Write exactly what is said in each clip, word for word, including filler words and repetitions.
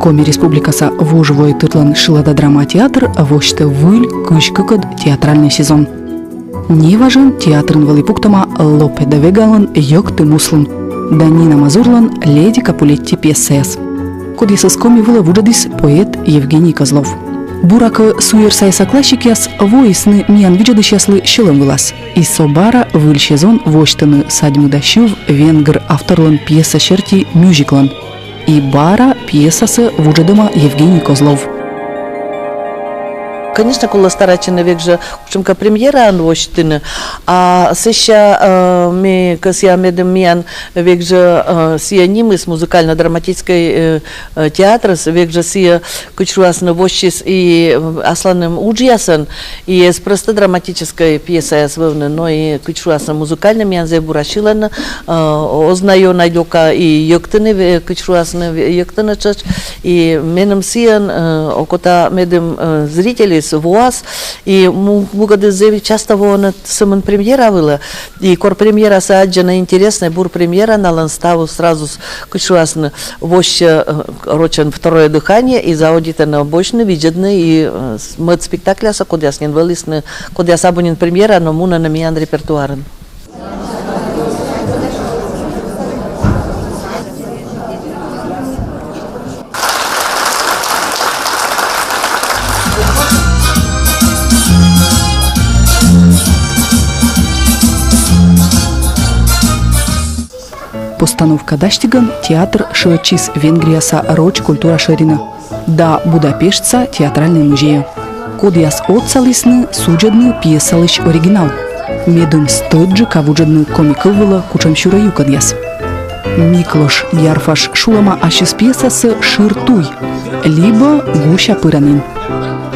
Коми Республикаса вужвойтырлӧн шылада-драма театр восьтӧ выль кызь кыкӧд театральнӧй сезон. Неважӧн театрын вӧлі пуктӧма Лопе де Вегалӧн «Йӧкты муслун» да Нина Мазурлӧн «Леди Капулетти» пьесаяс, кодъясӧс коми вылӧ вуджӧдіс поэт Евгений Козлов. Буракӧ, суйӧрсайса классикъяс воисны миян видзӧдысьяслы сьӧлӧм вылас. И со бара выль сезон восьтӧны «Садьмыда сьыв» венгр авторлӧн пьеса серти мюзиклӧн. И бара пьесасӧ вуджӧдӧма Евгений Козлов. Конечно, колӧ старайтчыны век жӧ кутшӧмкӧ премьераӧн восьтыны. А сэсся, э, ме кӧсъя, медым миян век жӧ, э, сійӧ нимыс музыкально-драматическӧй, э, э, театрыс век жӧ сійӧ, кыдз шуасны, воссис и, э, асланым уджъясӧн, и эз просто драматическӧй пьесаяс вӧвны, но и, кыдз шуасны, музыкальнӧй, миян зэв бура сьылӧны, э, оз на ёна лёка и йӧктыны ве-, кыдз шуасны, ве-, йӧктыны тшӧтш. И меным сійӧн, э, окота, медым, э, зрительыс воас, и му-, мукӧдыс зэв часто воӧны сӧмын премьера вылӧ. И кор премьерасӧ аддзӧны интереснӧй, бур премьера, налӧн ставыс сразу с-, кыдз шуасны, воссьӧ, э, рочӧн второе дыхание, и заводитӧны босьтны, видзӧдны и, э, с-, мӧд спектаклясӧ, кодъяс нин вӧлісны, кодъяс абу нин премьера, но мунӧны миян репертуарын. Постановка дасьтігӧн театр шыӧдчис Венгрияса роч культура шӧринӧ да Будапештса театральнӧй музейӧ, кодъяс отсалісны судзӧдны пьесалысь оригинал, медым стӧчджыка вуджӧдны коми кыв вылӧ кутшӧмсюрӧ юкӧнъяс. Миклош Дярфаш шулӧма ассьыс пьесасӧ «Шыр туй» либӧ «Гуся пыранін».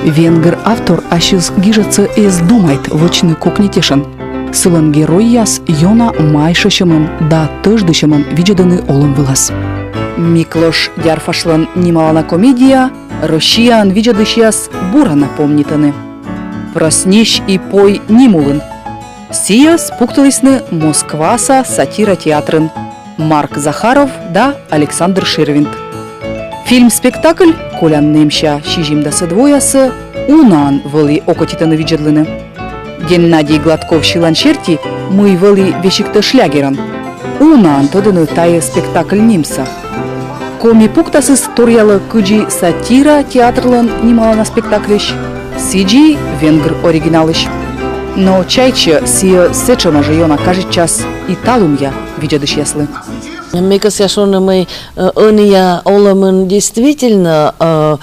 Венгр автор ассьыс гижӧдсӧ эз думайт вӧчны кокни тешӧн. Сылӧн геройяс ёна майшасьӧмӧн да тӧждысьӧмӧн видзӧдӧны олӧм вылас. Миклош Дярфашлӧн нималана комедия Россияын видзӧдысьяс бура на помнитӧны. «Проснись и пой» ним улын. Сійӧс пуктылісны Москваса сатира театрын Марк Захаров да Александр Ширвиндт. Фильм-спектакль колян нэмся сизимдасӧд воясӧ унаӧн вӧлі окотитӧны видзӧдлыны. Геннадий Гладков сьылан серти, мый вӧлі весигтӧ шлягерӧн, унаӧн тӧдӧны тайӧ спектакль нимсӧ. Коми пуктасыс торъялӧ кыдзи сатира театрлӧн нималана спектакльысь, сідзи венгр оригиналысь. Но чайтсьӧ, сійӧ сэтшӧма жӧ ёна кажитчас и талунъя видзӧдысьяслы. Ме кӧсъя шуны, мый, э, ӧнія олӧмын действительно, э,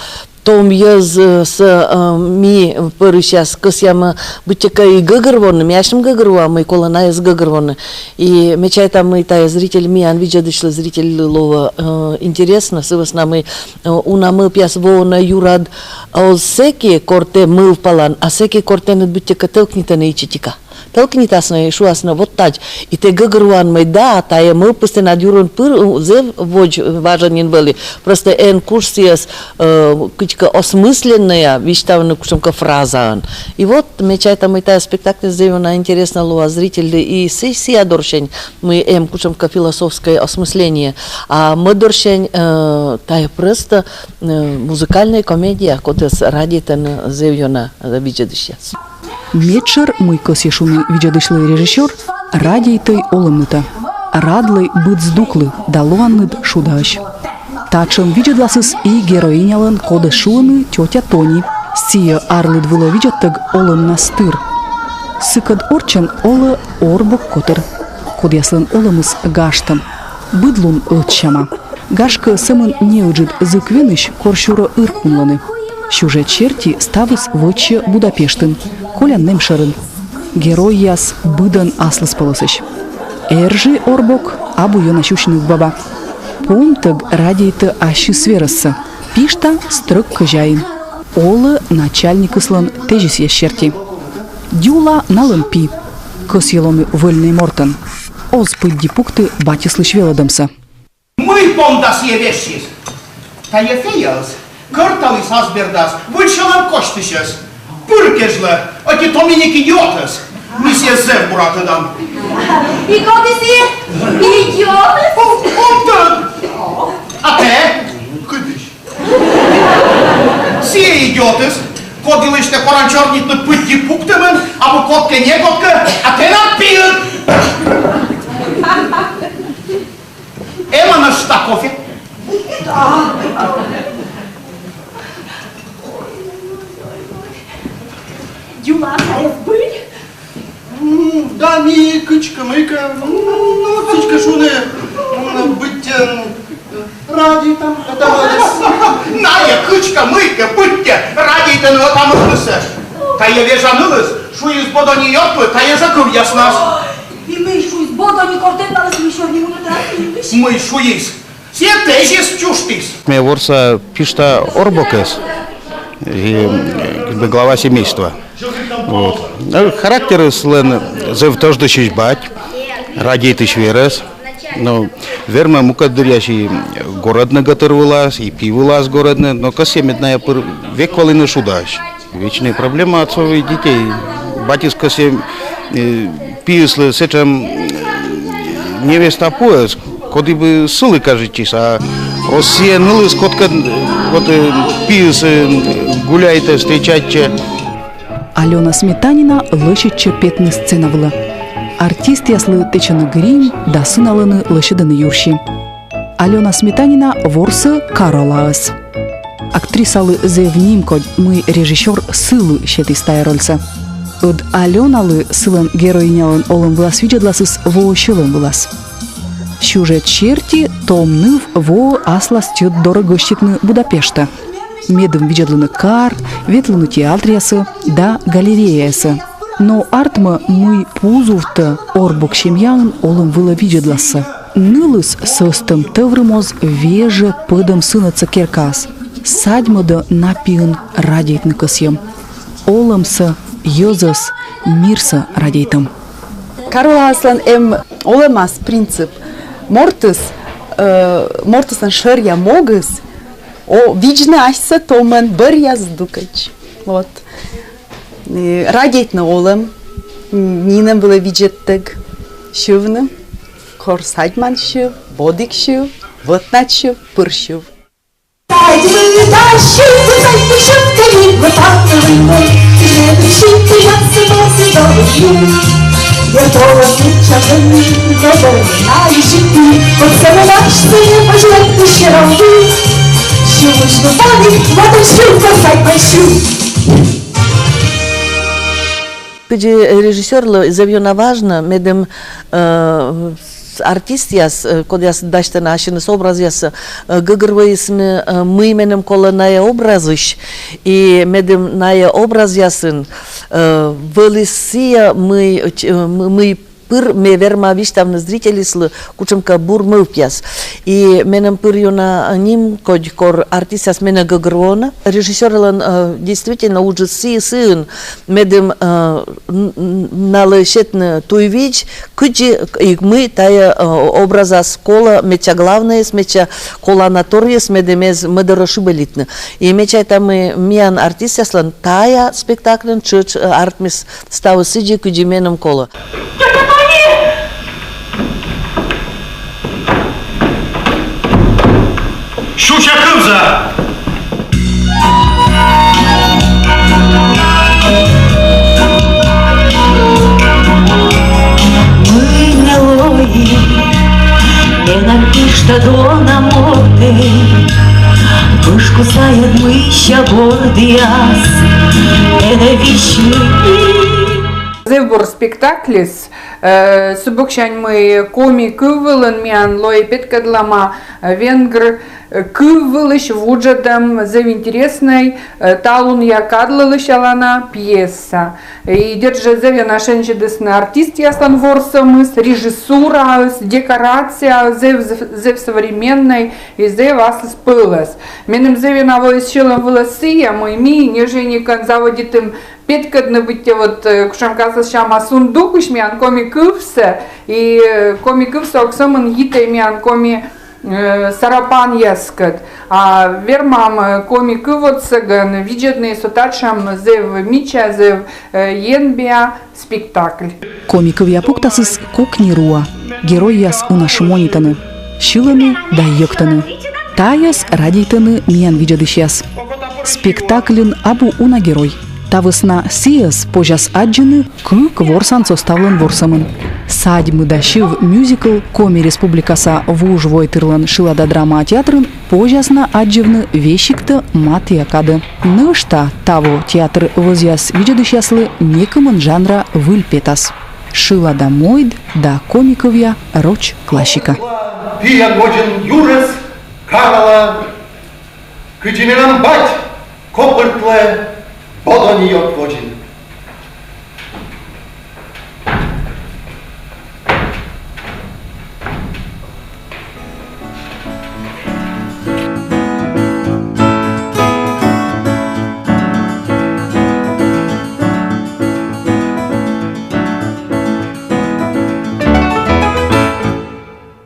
том йӧзсӧ, э, ми пӧрысьяс кӧсъямӧ быттьӧкӧ и гӧгӧрвоны, ми асьным гӧгӧрвоам, мый колӧ найӧс гӧгӧрвоны. И ме чайта, мый тайӧ зритель, миян видзӧдысьлы, зрительлы лоӧ, э, интереснӧ, сы вӧсна мый, э, уна мӧвпъяс воӧны юрад оз сэки, кор тэ мӧвпалан, а сэки, кор тэныд быттьӧкӧ тӧлкнитӧны ичӧтика. Тӧлкнитасны и шуасны: вот тадз. И тэ гӧгӧрвоан, мый да, тайӧ мӧвпыс тэнад юрын пыр, у, зэв водз, э, важӧн нин вӧлі. Просто эн куж сійӧс, э, кыдзкӧ осмысленнӧя висьтавны кутшӧмкӧ фразаӧн. И вот ме чайта, мый тайӧ спектакльыс зэв ёна интереснӧ лоӧ зрительлы и сэ-, сійӧ дорсянь, мый эм кутшӧмкӧ философскӧй осмысление. А мӧд дорсянь, э, тайӧ просто, э, музыкальнӧй комедия, кодӧс радейтӧны зэв ёна, э, видзӧдысьяс. Медшӧр, мый кӧсйӧ шуны видзӧдысьлы режиссёр: радейтӧй олӧмнытӧ, радлӧй быд здуклы да лоанныд шудаӧсь. Татшӧм видзӧдласыс и героинялӧн, кодӧс шуӧны тётя Тони. Сійӧ арлыд вылӧ видзӧдтӧг олӧмнас тыр. Сыкӧд орччӧн олӧ Орбок котыр, кодъяслӧн олӧмыс гажтӧм, быд лун ӧтсяма. Гашкӧ, сӧмын неыджыд зык венысь, корсюрӧ ыркунлӧны. Сюжет серти ставыс вӧчсьӧ Будапештын, колян нэм шӧрын. Геройяс быдӧн аслыспӧлӧсӧсь. Эржи Орбок абу ёна сюсь нывбаба. Помтӧг радейтӧ ассьыс верӧссӧ, пишта стрӧг кӧзяин. Олӧ начальникыслӧн тезисъяс серти. Дюла налӧн пи. Кӧсйӧ лоны вӧльнӧй мортӧн. Оз пыдди пукты батьыслысь велӧдӧмсӧ. Мый помда сійӧ вежсис? Тайӧ феяыс кӧрталіс ас бердас выль сьӧлӧм косьтысьӧс. Пыр кежлӧ, ӧти томиник идиотӧс. Ми сійӧс зэв бура тӧдам. И коді сійӧ идиотӧс? Ом, ом тӧд. А тэ? Сійӧ идиотыс, кодлысь тэ коран сёрнитны пыдди пуктӧмӧн, абу кодкӧ-некодкӧ, а тэнад пиыд. Эм-ӧ нӧшта кофе? Юлаша, эз быд? М, да ми кыдзкӧ-мыйкӧ, м, ну, кыдзкӧ шуны, м, быттьӧ, м, радейтам ӧта-мӧдӧс. Найӧ кыдзкӧ-мыйкӧ быттьӧ радейтӧны ӧта-мӧдӧсӧ. Тайӧ вежа нылыс шуис: «Бодӧні ёртлы», тайӧ жӧ кывъяснас. И мый шуис: «Бодӧні, кор тэнад налы сійӧ нин мунӧ тайӧ кывйысь»? Мый шуис? Сійӧ тезис чужтіс. Ме ворса пишта орбокӧс, и, э, как бы глава семейства. Вот. Э, характерыс сылӧн зэв тӧждысьысь бать, радейтысь верӧс. Но вермӧ мукӧд дыръясьыс и горӧдны гӧтыр вылас, и пи вылас горӧдны, но кӧсйӧ, мед найӧ пыр век вӧліны шудаӧсь. Вечная проблема отцов и детей. Батьыс кӧсйӧ, э, пиыслы сэтшӧм, э, невеста пуӧс, коді бы сылы кажитчис, а оз сійӧ нылыс, кодкӧд, э, вот, э, пиыс, э, гуляйтӧ, встречайтчӧ. Алёна Сметанина лӧсьӧдчӧ петны сцена вылӧ. Артистъяслы тэчӧны грим да сыналӧны лӧсьӧдӧны юрси. Алёна Сметанина ворсӧ Каролаӧс. Актрисалы зэв нимкодь, мый режиссёр сылы сетіс тайӧ рольсӧ. Ӧд Алёналы сылӧн героинялӧн олӧм вылас видзӧдласыс воӧ сьӧлӧм вылас. Сюжет серти том ныв воӧ аслас тьӧт дорӧ гӧститны Будапештӧ. Медым видзӧдлыны кар, ветлыны театръясӧ да галереяясӧ. Но артмӧ, мый пузувтӧ орбок семьяын олӧм вылӧ видзӧдлассӧ. Нылыс сӧстӧм тӧврым оз вежӧ пӧдӧм сынӧдсӧ керкаас. Садьмӧдӧ на пиын радейтны кӧсйӧм. Олӧмсӧ, йӧзӧс, мирсӧ радейтӧм. Каролаыслӧн эм олӧмас принцип. Мортыс, э, мортыслӧн шӧръя могыс — о, видзны асьсӧ томӧн бӧръя здукӧдз. Вот. И радейтны олӧм, м, нинӧм вылӧ видзӧдтӧг, сьывны. Кор садьман — сьыв, бодіг — сьыв, вӧтнад — сьыв, пыр — сьыв. Кыдзи режиссёрлы зэв ёна важнӧ, медым, э, артистъяс, э, кодъяс дасьтӧны ассьыныс образъяссӧ, э, гӧгӧрвоисны, э, мый меным колӧ найӧ образысь, и медым найӧ образъясын, э, вӧліс сійӧ, мый, э, мый пыр ме верма висьтавны зрительыслы кутшӧмкӧ бур мӧвпъяс. И меным пыр ёна нимкодь, кор артистъяс менӧ гӧгӧрвоӧны. Режиссёрлӧн, э, действительно уджыс сы-, сыын, медым, э, н-, н-, налы сетны туйвизь, кыдзи и мый тайӧ, э, образас колӧ, медся главнӧйыс, медся колана торйыс, медым эз мӧдарӧ шыбӧлитны. И ме чайта, мый миян артистъяслӧн тайӧ спектакльын тшӧтш, э, артмис ставыс сідзи, кыдзи меным колӧ. Тётя Тони! Сюся кывза! Мый нӧ лои, менам пиштӧ дона мортӧ, пышкӧ сайӧ мыйся бордъяс, менӧ висьтны. Зэв бур спектакльыс, э, сы боксянь, мый коми кыв вылын миян лои петкӧдлӧма, э, венгр, э, кыв вылысь вуджӧдӧм, зэв интереснӧй, э, талунъя кадлы лӧсялана пьеса. И дерт жӧ, зэв ёна шензьӧдісны артистъяслӧн ворсӧмыс, режиссураыс, декорация, зэв, зэв современнӧй и зэв аслыспӧлӧс пӧлӧс. Меным зэв ёна воис сьӧлӧм вылӧ сійӧ, мый ми ньӧжйӧникӧн заводитім петкӧдны быттьӧ вот, э, кутшӧмкӧ сэтшӧм сундукысь миян коми кывсӧ, и, э, коми кывсӧ ог сӧмын йитӧй миян коми, э, сарапанъяскӧд. А вермам, э, коми кыв отсӧгӧн видзӧдны со татшӧм зэв мича, зэв, э, енбиа спектакль. Коми кывъя пуктасыс кокни руа. Геройяс уна шмонитӧны, сьылӧны да йӧктӧны. Тайӧс радейтӧны миян видзӧдысьяс. Спектакльын абу уна герой. Та вӧсна сійӧс позяс аддзыны кык ворсан составлӧн ворсӧмын. «Садьмы да сьыв» мюзикл Коми Республикаса вужвойтырлӧн шылада драма театрын позяс на аддзывны весигтӧ матіа кадӧ. Нӧшта таво театр вӧзъяс видзӧдысьяслы некымын жанра выль петас. Шылада мойд да коми кывъя роч классика. Тіян водзын юрыс карала, кыдзи менам бать копыртлӧ бодӧн ёрт водзын.